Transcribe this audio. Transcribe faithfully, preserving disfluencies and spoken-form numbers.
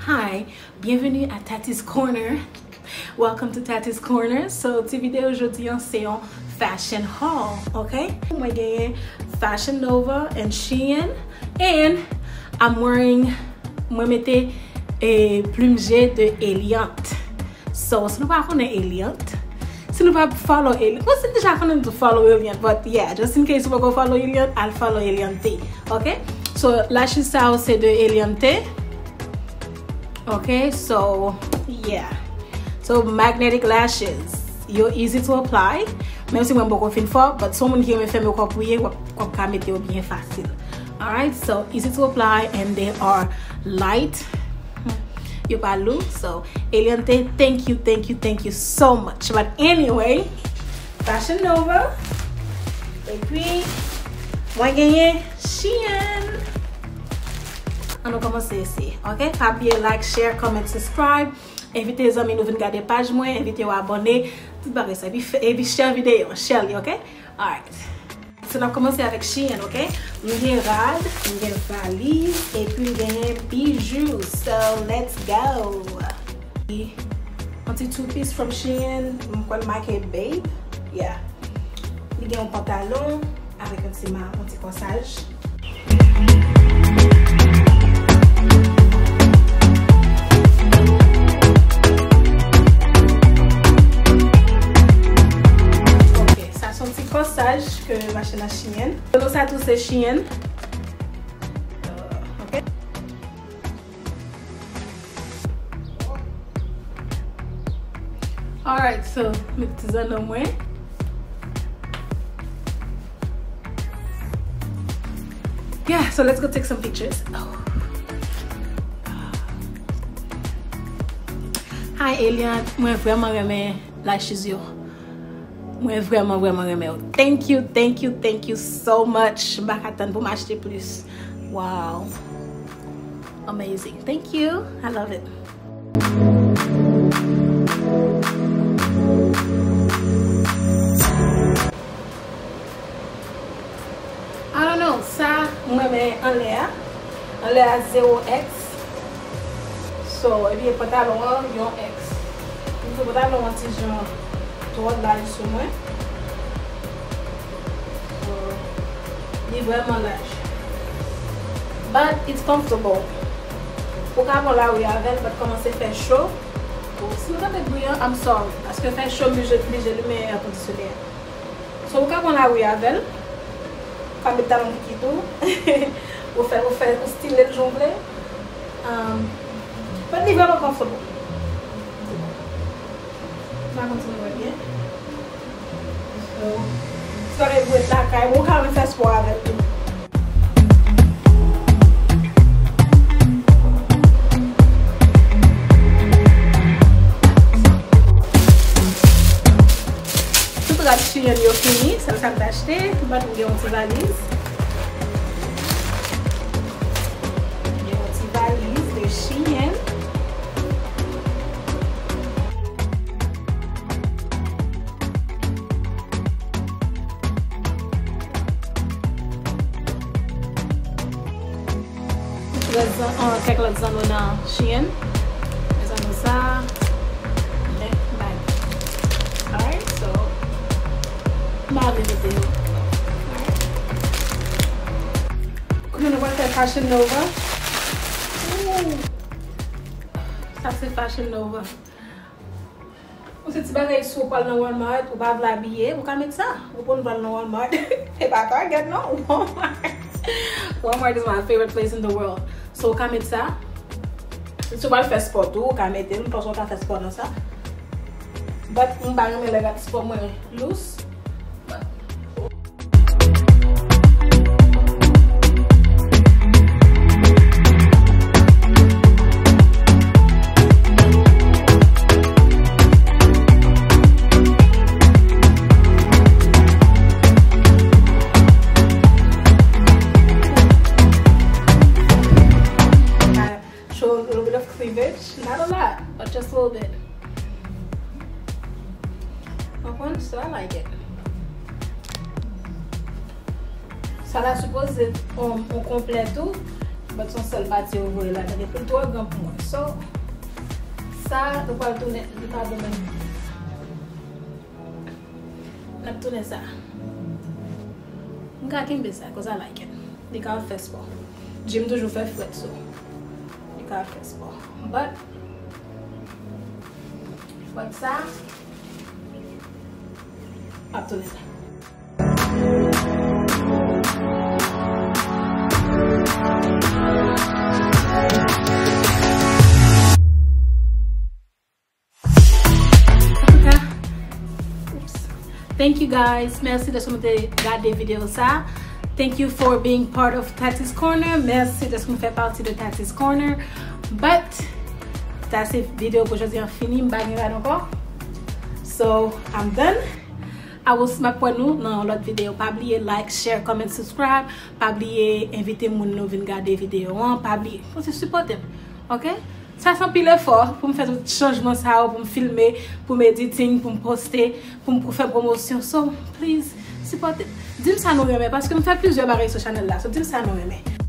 Hi, bienvenue à Tati's Corner. Welcome to Tati's Corner. So, ti videyo jodi an se yon fashion haul, ok? Mwen genyen Fashion Nova and Shein, and I'm wearing, mwen mete eh, plume je de Eliant. So, si nou pa konnen Eliant, si nou pa follow Eliant, mwen si deja konnen nou follow Eliant, but yeah, just in case ou poko follow Eliant, al follow Eliante, ok? So, lashes sa yo se de Eliante. Ok, so, yeah. So, magnetic lashes, yo easy to apply. Menm si mwen poko fin fò, but si w moun ki renmen fèmen yo kòpouye, w ap w ap ka mete yo byen fasil. Alright, so easy to apply and they are light. Yo pa lou, so Eliante, thank you, thank you, thank you so much. But anyway, Fashion Nova. Epi, mwen genyen Shein. An nou kòmanse eseye, ok? Pa bliye like, share, comment, subscribe. Envite zanmi nou vin gade paj mwen, envite yo abòne, tout bagay sa. Epi, fè- epi share videyo, share li, ok? Alright. So, n ap kòmanse avèk Shein, ok? M gen rad, m gen valiz, epi m genyen bijou. So, let's go! Yon ti two piece from Shein, m kwè l make Babe. Yeah. Li gen yon pantalon avèk yon ti ma, yon ti kòsaj. Ok, sa se yon ti kòsaj ke m achte nan Shein. Pantalon sa tou se Shein. Ok. Alright, so, met ti zanno mwen. Yeah, so let's go take some pictures. Oh. Hi, Eliant. Mwen vrèman renmen lashes yo. Mwen vrèman, vrèman renmen yo. Thank you, thank you, thank you so much. M pa ka tann pou m achte plis. Wow. Amazing. Thank you. I love it. I don't know, sa mwen renmen anlè a. Anlè a zero X. So, epi pantalon an yon X. M twouve pantalon an ti jan twò laj sou mwen. So, li vrèman laj. But it's comfortable. Ou ka pran lari avè l, but kòmanse fè cho. Si nou tande bri an, I'm sorry. Paske fè cho, m blije, blije limen èkondisyone a. So, ou ka pran lari avè l. Ou ka met talon kiki tou. Ou fè, ou fè, ou style l jan w vle. Um, but li vrèman comfortable. M pa konn si nou wè byen. So, si w ap bwèt lakay, ou ka menm fè spò avè l tou. Tout rad Shein yo fini, sèl sa m t achte, but m gen yon ti valiz. M gen yon ti valiz de Shein. Lòt zan-, ah, kèk lòt zanno nan Shein. Men zanno sa, men bag. Alright, so, m pa vle mete yo. Alright. Kounye a nou pral fè Fashion Nova. Ooh. Sa se Fashion Nova. Ou se ti bagay si w pral nan Walmart, ou pa vle abiye, ou ka met sa. Ou konn pral nan Walmart. E pa Target, non, Walmart. Walmart is my favorite place in the world. So, ou ka met sa. Si w pral fè spò tou, ou ka mete l. M panse w ka fè spò nan sa. But, m pa renmen lè rad spò mwen loose. Show a little bit of cleavage, not a lot, but just a little bit. Konprann? So I like it. Sa la sipoze on, on konplè tou. But se yon sèl pati yo voye la, tande, pou l twò gran pou mwen. So, sa, nou pral tounen, li pa bon menm. N ap tounen sa. M ka kenbe sa, 'cause I like it. Li ka fè spò. Jim toujou fè frèt, so. Li ka fè spò. But, but sa, m ap tounen sa. Antouka, oops. Thank you guys. Mèsi dèske nou te gade videyo sa. Thank you for being part of Tati's Corner. Mèsi dèske nou fè pati de Tati's Corner. But, sa se videyo pou jodi an fini. M pa gen rad ankò. So, I'm done. I will, m ap wè nou nan yon lòt videyo. Pa bliye like, share, comment, subscribe. Pa bliye envite moun nou vin gade videyo an. Pa bliye. Kontinye sipòte m. Ok? Sa se anpil efò pou m fè tout chanjman sa yo, pou m filme, pou m editing, pou m poste, pou m fè pwomosyon. So, please, sipòte m. Di m sa nou renmen, paske m fè plizyè bagay sou chanèl la. So, di m sa nou renmen.